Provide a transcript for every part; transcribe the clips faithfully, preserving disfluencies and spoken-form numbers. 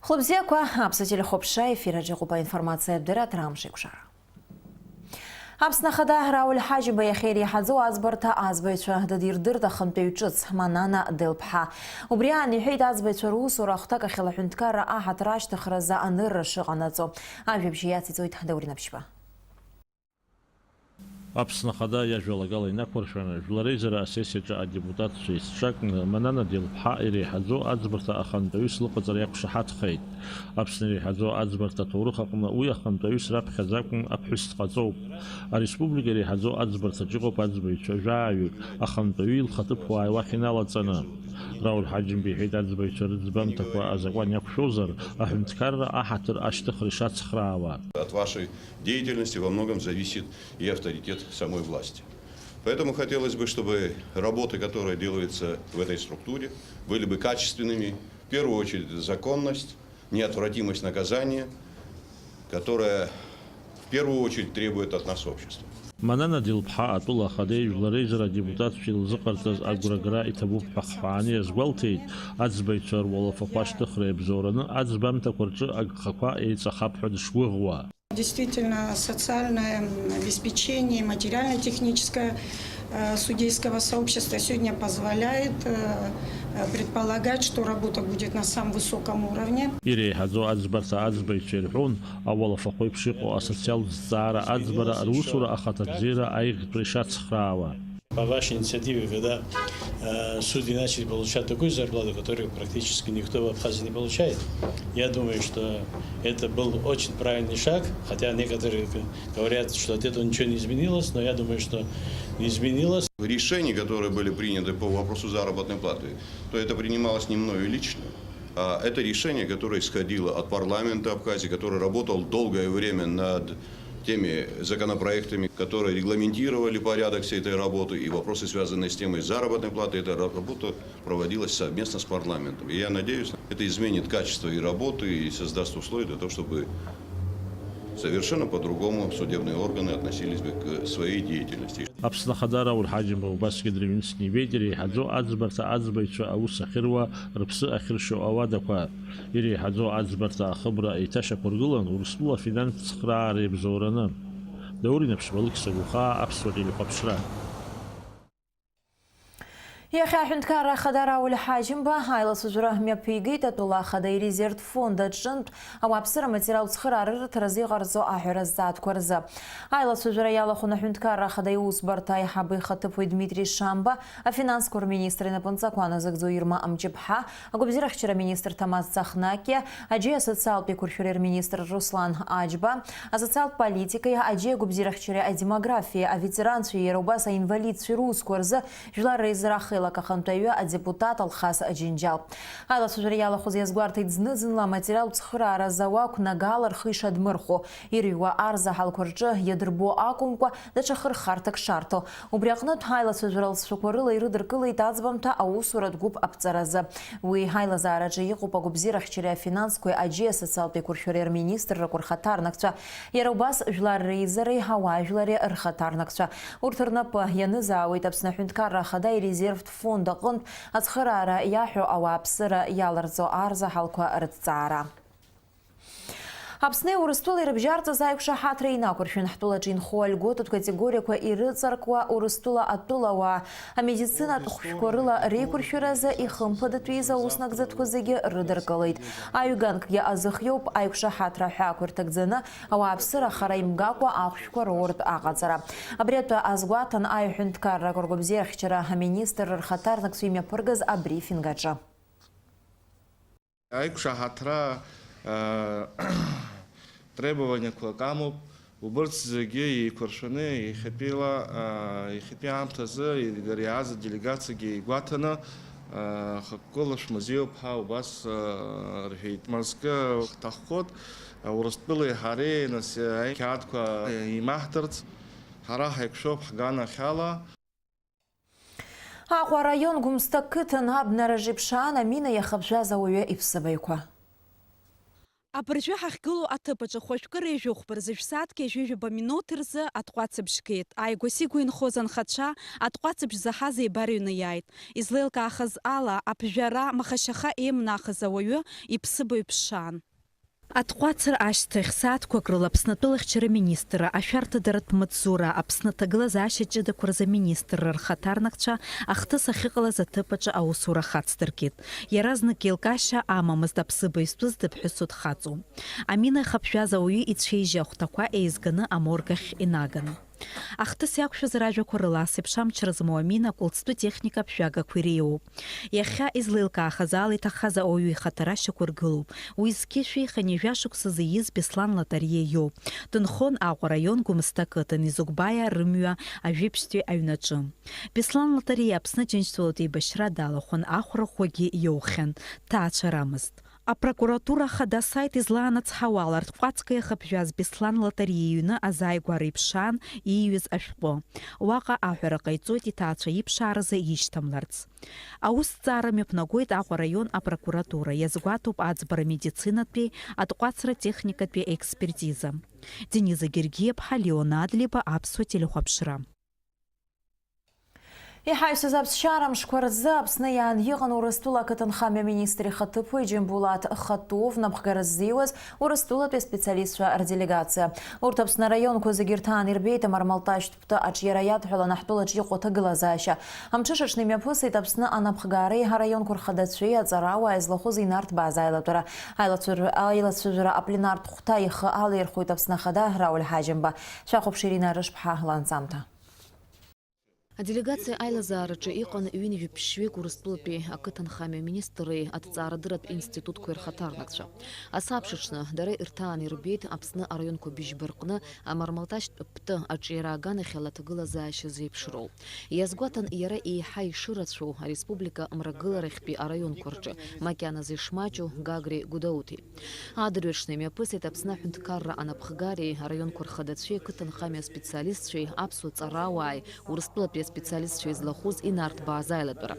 Хәлыбзиақәа, Аԥсуа телехәаԥшра ефир аҿы иҟоуп аинформациатә дырраҭара Амш еиқәшара. Аԥсны Ахада Рауль Ҳаџьымба иахьа иреиҳаӡоу аӡбарҭа аӡбаҩцәа дадирдырт ахантәаҩ ҿыц, Манана Делԥҳа. Убри аан иҳәеит аӡбаҩцәа русура ахәҭакахьала аҳәынҭқарра аҳаҭыр ашьҭыхразы анырра шыҟанаҵо. Ажәабжь иациҵоит Даур Инаԥшьба. Аԥсны Ахада иажәалагала инақәыршәаны, Жәлар Реизара асессиаҿы адепутатцәа еицҿакны Манана Делԥҳа иреиҳаӡоу аӡбарҭа ахантәаҩыс лыҟаҵара иақәшаҳаҭхеит. Аԥсны иреиҳаӡоу аӡбарҭа аҭоурых аҟны уи ахантәаҩыс раԥхьаӡа акәым, аԥҳәыс дҟаҵоуп. Ареспублика иреиҳаӡоу аӡбарҭаҿ иҟоуп аӡбаҩцәа жәаҩык, ахантәаҩи лхаҭыԥуааи уахь иналаҵаны. Рауль Ҳаџьымба иҳәеит, аӡбаҩцәа рыӡбамҭақәа азакәан иақәшәозар, аҳәынҭқарра аҳаҭыр ашьҭыхра ишацхраауа. От вашей деятельности во многом зависит и авторитет самой власти. Поэтому хотелось бы, чтобы работы, которые делаются в этой структуре, были бы качественными. В первую очередь, это законность, неотвратимость наказания, которая в первую очередь требует от нас общества. Манана Делԥҳа атәыла ахадеи Жәлар Реизара адепутатцәеи илзыҟарҵаз агәрагара иҭабуп ҳәа хҳәааны иазгәалҭеит, аӡбаҩцәа руалафахәы ашьҭыхра иабзоураны аӡбамҭақәа рҿы агхақәа еиҵахап ҳәа дышгәыӷуа. Действительно, социальное, м, обеспечение, материально-техническое, э, судейского сообщества сегодня позволяет, э, э, предполагать, что работа будет на самом высоком уровне. Иреиҳаӡоу аӡбарҭа аӡбаҩцәа ирҳәон, ауалафахәеиԥш иҟоу асоциалтә зҵаара аӡбара русура ахаҭабзиара аиӷьтәра ишацхраауа. По вашей инициативе, когда, э, судьи начали получать такую зарплату, которую практически никто в Абхазии не получает, я думаю, что это был очень правильный шаг, хотя некоторые г-, говорят, что от этого ничего не изменилось, но я думаю, что изменилось. Решения, которые были приняты по вопросу заработной платы, то это принималось не мною лично, а это решение, которое исходило от парламента Абхазии, который работал долгое время над теми законопроектами, которые регламентировали порядок всей этой работы и вопросы, связанные с темой заработной платы. Эта ра-, работа проводилась совместно с парламентом. И я надеюсь, это изменит качество и работы, и создаст условия для того, чтобы совершенно по-другому судебные органы относились бы к своей деятельности. Аԥсны Ахада Рауль Ҳаџьымба убасгьы дырҩнысны ибеит иреиҳаӡоу аӡбарҭа аӡбаҩцәа аус ахьыруа, рыԥсы ахьыршьо ауадақәа. Иреиҳаӡоу аӡбарҭа ахыбра еиҭашьақәыргылан Урыстәыла афинанстә цхыраара иабзоураны. Даур Инаԥшьба, Алықьса Гәыхаа, Аԥсуа телехәаԥшра. Иахьа аҳәынҭқарра ахада Рауль Ҳаџьымба аилацәажәара мҩаԥигеит атәыла ахада ирезервтә фонд аҿынтә ауааԥсыра аматериалтә цхыраара рырҭаразы иҟарҵо аҳәара зҵаатәқәа рзы. Аилацәажәара иалахәын аҳәынҭқарра ахада иусбарҭа аиҳабы ихаҭыԥуаҩ Дмитри Шамба, афинансқәа рминистр инапынҵақәа ааназыгӡо Ирма Амҷыԥҳа, агәабзиарахьчара аминистр Ҭамаз Цахнакиа, аџьеи асоциалтә еиқәыршәареи рминистр Руслан Аџьба, асоциалтә политикеи аџьеи агәабзиарахьчареи адемографиеи аветеранцәеи иара убас аинвалидцәеи русқәа рзы Жәлар реизара ахеилак ахантәаҩы адепутат Алхас Џьынџьал. Аилацәажәара иалахәыз иазгәарҭеит, зны-зынла аматериалтә цхырааразы ауа ақәнагалар рхы ишадмырхәо, ирыҩуа арзаҳалқәа рҿы иадырбо акәымкәа, даҽа хырхарҭак шарҭо. Убри аҟнытә, аилацәажәара алҵшәақәа рыла ирыдыркылеит аӡбамҭа аусуратә гәыԥ аԥҵаразы. Уи ҳаилазаараҿы иҟоуп агәабзиарахьчареи афинансқәеи аџьеи асоциалтә еиқәыршәареи рминистррақәа рхаҭарнакцәа, иара убас Жәлар реизареи ауаажәлари рхаҭарнакцәа. Урҭ рнапы ианызаауеит Аԥсны Аҳәынҭқарра Ахада ирезервтә фонд аҟынтә ацхыраара иаҳәо ауааԥсыра иаларҵо арзаҳалқәа рыҭҵаара. Аԥсни Урыстәылеи рыбжьарҵаз аиқәшаҳаҭра инақәыршәан, ҳтәылаҿы инхо альготатә категориақәа ирыҵаркуа Урыстәыла атәылауаа амедицинатә хәшәқәа рыла реиқәыршәаразы ихымԥадатәиз ауснагӡатәқәа зегьы рыдыркылеит. Аҩганкгьы азыхиоуп аиқәшаҳаҭра аҳәаақәа ирҭагӡаны ауааԥсыра хара имгакәа ахәшәқәа роуртә аҟаҵара. Абри атәы азгәаҭан аиҳәынҭқаррақәа ргәабзиарахьчара аминистр рхаҭарнакцәа имҩаԥыргаз абрифинг аҿы. Аиқәшаҳаҭра, аа, требованиақәак амоуп, убырҭ зегьы еиқәыршәаны, иахьатәиала, аа, иахьатәи аамҭазы иара иааз аделегациагьы игәаҭаны, аа, хықәкыла шәмазеиуп ҳәа убас, аа, рҳәеит. Мызкы ҳҭаххоит, Урыстәылеи ҳареи, нас, ақьаадқәа еимаҳдырц, ҳара ҳаиқәшәоуп ҳганахьала. Аҟәа араион Гәымсҭа қыҭан абнараҿ иԥшаан амина иахыԥжәаз ауаҩы иԥсыбаҩқәа. Абыржәы ҳахьгылоу аҭыԥ аҿы хәажәкыра ижәохәба рзы шәсааҭки ҩажәижәаба минуҭ рзы атҟәацыбжь геит. Ааигәа-сигәа инхоз анхацәа атҟәацыбжь заҳаз еибарыҩны иааит. Излеилкаахаз ала, аԥжәара махашьаха еимнахыз ауаҩы иԥсыбаҩ ԥшаан. Атҟәацра ашьҭахь сааҭқәак рыла Аԥсны атәылахьчара министрра, ашәарҭадаратә маҵзура, Аԥсны аҭагылазаашьа ҷыдақәа рзы аминистрра рхаҭарнакцәа ахҭыс ахьыҟалаз аҭыԥ аҿы аусура хацдыркит. Иаразнак еилкаашьа амамызт аԥсыбаҩ зтәыз дыԥҳәысу дхаҵоу. Амина иахаԥжәаз ауаҩы ицәеижь ахәҭақәа еизганы аморг ахь инаганы. Ахҭыс иақәшәаз ражәақәа рыла, ас еиԥш амчра змоу амина кәылҵтәы техника ԥжәагақәа иреиуоуп. Иахьа излеилкаахаз ала, иҭахаз ауаҩы ихаҭара шьақәыргылоуп. Уи зқьышәи хынҩажәа шықәса зииз Беслан Лотариа иоуп. Дынхон Аҟәа араион Гәымсҭа ақыҭан Изугбаиа рымҩа ажәеиԥшьтәи аҩнаҿы. Беслан Лотариа Аԥсны Џьынџьтәылатә еибашьра далахәын, ахәра ӷәӷәагьы иоухьан, дҭаацәарамызт. Апрокуратура ахада асайт излаанацҳауа ала, ртҟәацга иахаԥжәаз Беслан Лотариа иҩны азааигәара иԥшаан ииҩыз ашәҟәы. Уаҟа аҳәара ҟаиҵоит иҭаацәа иԥшааразы ишьҭамларц. Аусҭҵаара мҩаԥнагоит Аҟәа араион апрокуратура, иазгәаҭоуп аӡбара медицинатәи, атҟәацра техникатәи аекспертиза. Дениза Гергиаԥҳа, Леон Адлеиба, Аԥсуа телехәаԥшра. Иҳаҩсыз аԥсшьара мшқәа рзы Аԥсны иаан иҟан Урыстәыла ақыҭанхамҩа аминистр ихаҭыԥуаҩ Џьамбулаҭ Хатуов напхгара ззиуаз Урыстәылатәи аспециалистцәа рделегациа. Урҭ Аԥсны араионқәа зегьы рҭаан ирбеит амармалташьтә птәы аҿиара иадҳәалан аҳтәылаҿ иҟоу аҭагылазаашьа. Амҽыша аҽны имҩаԥысит Аԥсны анапхгареи араионқәа рхадацәеи аҵарауааи злахәыз инарҭбааз аилатәара. Аилацәажәара, аилацәажәара апленартә хәҭа ихы алаирхәоит Аԥсны Ахада Рауль Ҳаџьымба. Шәахәаԥш, Ирина Рышԥҳа, ланҵамҭа. Аделегациа аилазаараҿы иҟан ҩынҩажәи ԥшьҩык Урыстәылатәи ақыҭанхамҩа аминистрреи аҭҵаарадырратә институтқәеи рхаҭарнакцәа. Асабшаҽны дара ирҭаан ирбеит Аԥсны араионқәа быжьба рҟны амармалташьтә птәы аҿиара аганахьала аҭагылазаашьа зеиԥшроу. Иазгәаҭан иара еиҳа ишырацәоу ареспублика мрагыларахьтәи араионқәа рҿы, макьаназы ишмаҷу Гагреи Гәдоуҭеи. Адырҩаҽны имҩаԥысит Аԥсны аҳәынҭқарра анапхгареи араионқәа рхадацәеи ақыҭанхамҩа специалистцәеи аԥсуа ҵарауааи Урыстәылатәи аспециалистцәеи злахәыз инарҭбааз аилатәара.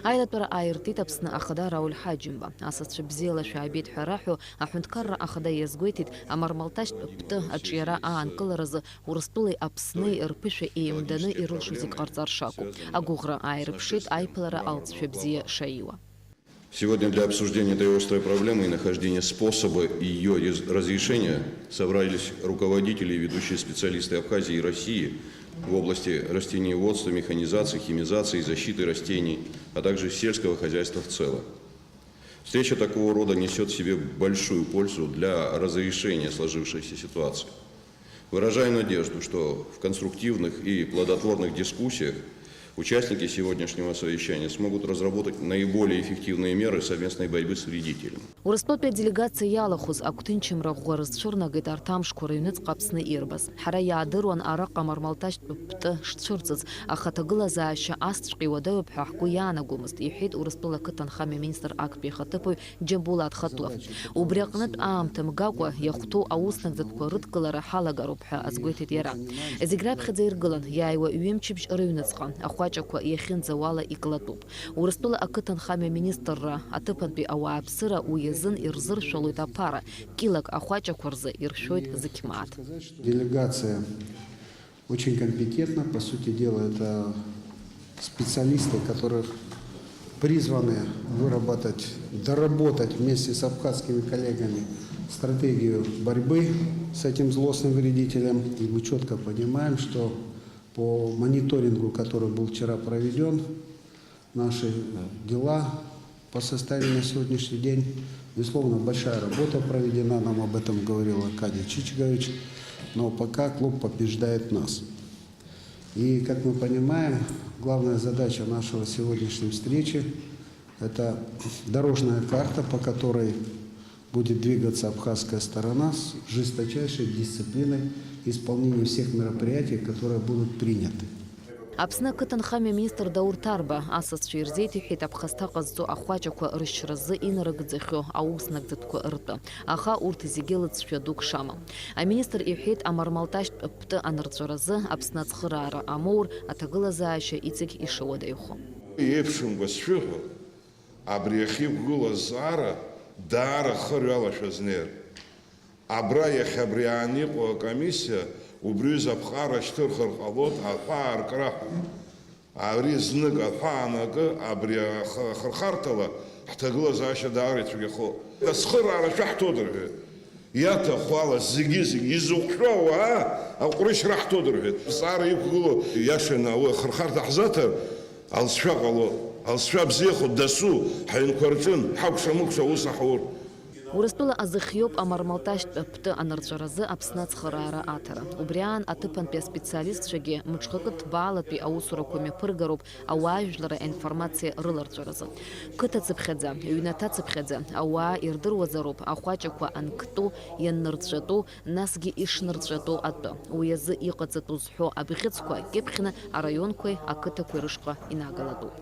Аилатәара ааиртит Аԥсны Ахада Рауль Ҳаџьымба. Асасцәа бзиала шәаабеит ҳәа раҳәо, аҳәынҭқарра ахада иазгәеиҭеит, амармалташьтә птәы аҿиара аанкыларазы Урыстәылеи Аԥсни рԥышәа еимданы ирылшо зегь ҟарҵар шакәу. Агәыӷра ааирԥшит аиԥылара алҵшәа бзиа шаиуа. Сегодня для обсуждения этой острой проблемы и нахождения способа её рез-, разрешения собрались руководители и ведущие специалисты Абхазии и России в области растениеводства, механизации, химизации, защиты растений, а также сельского хозяйства в целом. Встреча такого рода несёт в себе большую пользу для разрешения сложившейся ситуации. Выражаю надежду, что в конструктивных и плодотворных дискуссиях участники сегодняшнего совещания смогут разработать наиболее эффективные меры совместной борьбы с вредителем. Урыстәылатәи аделегациа иалахәыз агәҭынчымра ӷәӷәа рызцәырнагеит арҭ амшқәа рыҩныҵҟа Аԥсны ирбаз. Ҳара иаадыруан араҟа амармалташьтә птәы шцәырҵыз, аха аҭагылазаашьа асҵәҟьа иуадаҩуп ҳәа ҳгәы иаанагомызт, иҳәеит Урыстәыла ақыҭанхамҩа аминистр актәи ихаҭыԥуаҩ Џьамбулаҭ Хатуов. Убри аҟнытә аамҭа мгакәа иахәҭоу аус нагӡатәқәа рыдкылара ҳалагароуп ҳәа азгәеиҭеит иара. Зегь раԥхьаӡа иргылан, иааиуа ҩымчыбжь рыҩныҵҟа ахәаҷақәа иахьынӡауала икылатәуп. Урыстәыла ақыҭанхамҩа аминистрра аҭыԥантәи ауааԥсыра уи азын ирзыршәалоит аԥара, килак ахәаҷақәа рзы иршәоит зқь мааҭ. Делегация очень компетентна. По сути дела, это специалисты, которые призваны выработать, доработать вместе с абхазскими коллегами стратегию борьбы с этим злостным вредителем. И мы четко понимаем, что по мониторингу, который был вчера проведен, наши дела по состоянию на сегодняшний день. Безусловно, большая работа проведена, нам об этом говорил Аркадий Чичигович, но пока клуб побеждает нас. И, как мы понимаем, главная задача нашего сегодняшней встречи — это дорожная карта, по которой будет двигаться абхазская сторона с жесточайшей дисциплиной исполнения всех мероприятий, которые будут приняты. Аԥсны ақыҭанхамҩа аминистр Даур Ҭарба асасцәа ирзеиҭеиҳәеит аԥхасҭа ҟазҵо ахәаҷақәа рышьра рзы инарыгӡахьоу аус нагӡатәқәа ртәы, аха урҭ зегьы лыҵшәа дук шамам. Аминистр иҳәеит, амармалташьтә птәы анырҵәаразы Аԥсны ацхыраара амоур, аҭагылазаашьа иҵегь ишауадаҩхо. Еиԥшымкәа сшәыҳәо, абри ахьықәгылоу азҵаара даара хырҩалашәа азнеир. Абра иахьа абри аан иҟоу акомиссиа убриҩыза аԥҟара шьҭырхыр ҟалоит, аҳәаа аркра ҳәа. Ари знык аҳәаа анакы, абри ахы-, ахырхарҭала ҳҭагылазаашьа даара ицәгьахоит. Ацхыраара шәаҳҭоит рҳәеит. Иаҭаху ала зегьы-зегьы изыҟәшәо ауаа аҟәрышьра ҳҭоит рҳәеит. Зҵаара иқәгылоу иашаны ауи ахырхарҭа ҳзаҭар, алҵшәа ҟало, алҵшәа бзиахо дасу, ҳаҩнқәа рҿын, ҳакәша-мыкәша аус аҳаур. Урыстәыла азыхиоуп амармалташьтә птәы анырҵәаразы Аԥсны ацхыраара аҭара. Убри аан аҭыԥантәи аспециалистцәагьы мҽхакы ҭбаалатәи аусурақәа мҩаԥыргароуп ауаажәларра аинформациа рыларҵәаразы. Қыҭацыԥхьаӡа, ҩнаҭацыԥхьаӡа ауаа ирдыруазароуп ахәаҷақәа анктәу, ианнырҵәатәу, насгьы ишнырҵәатәу атәы. Уи азы иҟаҵатәу зҳәо абӷьыцқәа кьыԥхьны араионқәеи ақыҭақәеи рышҟа инагалатәуп.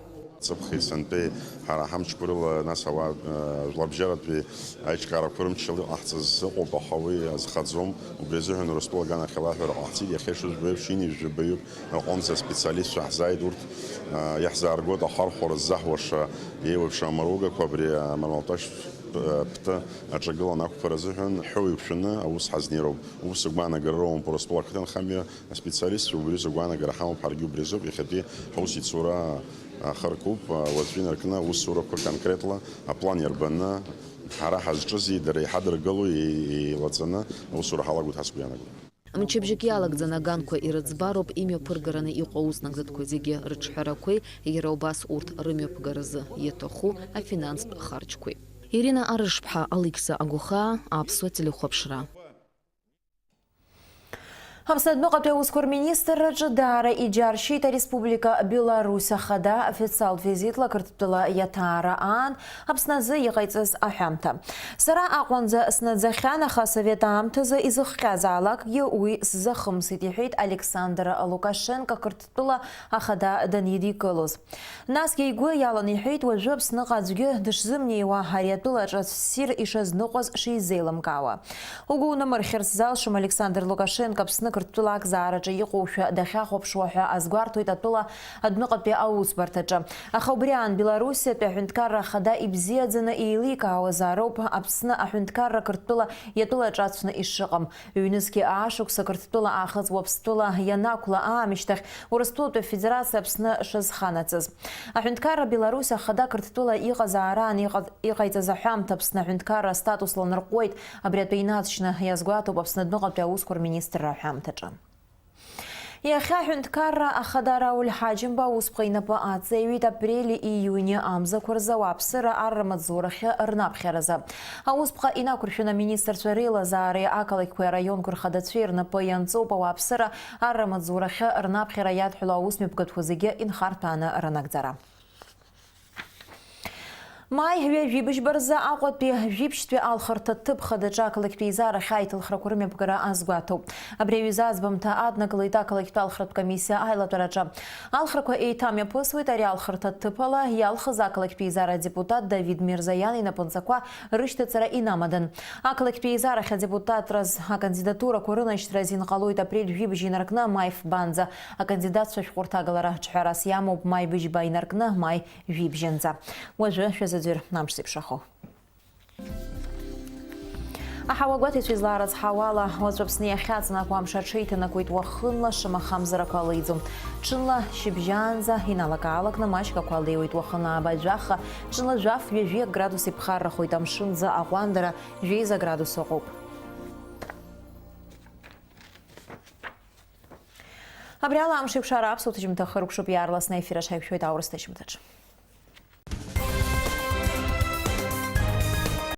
Ҵыԥхи сынтәеи ҳара ҳамчқәа рыла, нас ауаа, э, жәларбжьаратәи аиҿкаарақәа рымчала иҟаҳҵаз ыҟоуп, аха уи азхаӡом. Убри азыҳәан Урыстәыла аганахьала аҳәара ҟаҳҵеит, иахьа ишыжәбо еиԥш, ҩынҩажәи жәабаҩык аҟынӡа аспециалистцәа ҳзааит, урҭ, э, иаҳзааргоит ахархәара ззаҳуаша, еиуеиԥшым амаругақәа абри амармалташь, э, птәы аҿагыланы ақәԥара азыҳәан ҳәоу иқәшәаны аус ҳазнеироуп. Ус агәаанагара роуп Урыстәыла ақыҭанхамҩа аспециалистцәа, убри зыгәаанагара ҳамоуп, ҳаргьы убри азоуп, иахьатәи ҳусеицура ахыркуп, уаҵәы инаркны аусурақәа конкретла аплан иарбаны, ҳара ҳазҿызи дара иҳадыргылои еи-, еилаҵаны аусура ҳалагоит ҳәа сгәы иаанагоит. Мчыбжьык иалагӡаны аганқәа ирыӡбароуп имҩаԥыргараны иҟоу ауснагӡатәқәа зегьы рыҿҳәарақәеи, иара убас урҭ рымҩаԥгаразы иаҭаху афинанстә харџьқәеи. Ирина Арышԥҳа, Алықьса Агәахаа, Аԥсуа телехәаԥшра. Аԥсны адәныҟатәи аусқәа рминистрраҿы даара иџьаршьеит ареспублика Беларусь ахада официалтә визитла Қырҭтәыла иаҭаара аан Аԥсны азы иҟаиҵаз аҳәамҭа. Сара Аҟәанӡа снаӡахьан, аха асовет аамҭазы изыхҟьазаалакгьы уи сзахымсит, иҳәеит Александр Лукашенко Қырҭтәыла ахада данидикылоз. Насгьы игәы иалан иҳәеит, уажәы Аԥсныҟа аӡәгьы дышзымнеиуа, ари атәылаҿы ссир ишазныҟәаз шизеилымкаауа. Угәы унамырхьырц залшом Александр Лукашенко Аԥсны Қырҭтәыла акзаараҿы иҟоушәа дахьахәаԥшуа ҳәа азгәарҭоит атәыла адәныҟатәи аусбарҭаҿы. Аха убри аан Белоруссиатәи аҳәынҭқарра ахада ибзиаӡаны еиликаауазароуп Аԥсны аҳәынҭқарра Қырҭтәыла иатәылаҿ ацәны ишыҟам. Ҩнызқьи аашықәса Қырҭтәыла Аахыҵ Уаԥстәыла ианақәла аамышьҭахь Урыстәылатәи Афедерациа Аԥсны шазханаҵаз. Аҳәынҭқарра Беларусь ахада Қырҭтәыла иҟазаараан иҟа-, иҟаиҵаз аҳәамҭа Аԥсны аҳәынҭқарра астатус ланарҟәуеит, абри атәы инаҵшьны иазгәаҭоуп Аԥсны адәныҟатәи аусқәа рминистрра аҳәамҭаҿы. Иахьа аҳәынҭқарра ахада Рауль Ҳаџьымба аусԥҟа инапы аҵеиҩит апрели-иуни амзақәа рзы ауааԥсыра арра маҵзурахьы рнаԥхьаразы. Аусԥҟа инақәыршәаны аминистрцәа реилазаареи ақалақьқәеи араионқәеи рхадацәеи рнапы ианҵоуп ауааԥсыра арра маҵзурахьы рнаԥхьара иадҳәало аусмҩаԥгатәқәа зегьы инхарҭәааны рынагӡара. Маи ҩажәибжьба рзы Аҟәатәи жәибжьтәи алхырҭа ҭыԥ хадаҿы ақалақьтә еизарахь аиҭылхрақәа рымҩаԥгара азгәаҭоуп. Абри аҩыза аӡбамҭа аднакылеит ақалақьтә алхратә комиссиа аилатәараҿы. Алхрақәа еиҭамҩаԥысуеит ари алхырҭа ҭыԥ ала иалхыз ақалақьтә еизара адепутат Давид Мирзоиан инапынҵақәа рышьҭаҵара инамадан. Ақалақьтә еизарахь адепутатраз акандидатурақәа рынашьҭра азин ҟалоит апрель жәибжь инаркны маи фбанӡа. Акандидатцәа шәҟәырҭагалара ҿҳәарас иамоуп маи быжьба инаркны маи жәибжьынӡа. Уажәы шәазыӡырҩ амш зеиԥшрахо. Аҳауа гәаҭеицәа излаарыцҳауала, уаҵәы Аԥсны иахьаҵанакуа амш аҽеиҭанакуеит уахынла шамахамзарақәа алеиӡом. Ҽынла шьыбжьаанӡа иналак-аалакны маҷк ақәа леиуеит, уахынла ааба жәаха, ҽынла жәаф-ҩажәи градус иԥхаррахоит, амшынӡы аҟәандара жәеиза градус ыҟоуп. Абри ала амш еиқәшара аԥсуа ҭыжьымҭа хыркәшоуп, иаарласны аефир аҿ ҳаиқәшәоит аурыс ҭыжьымҭаҿ.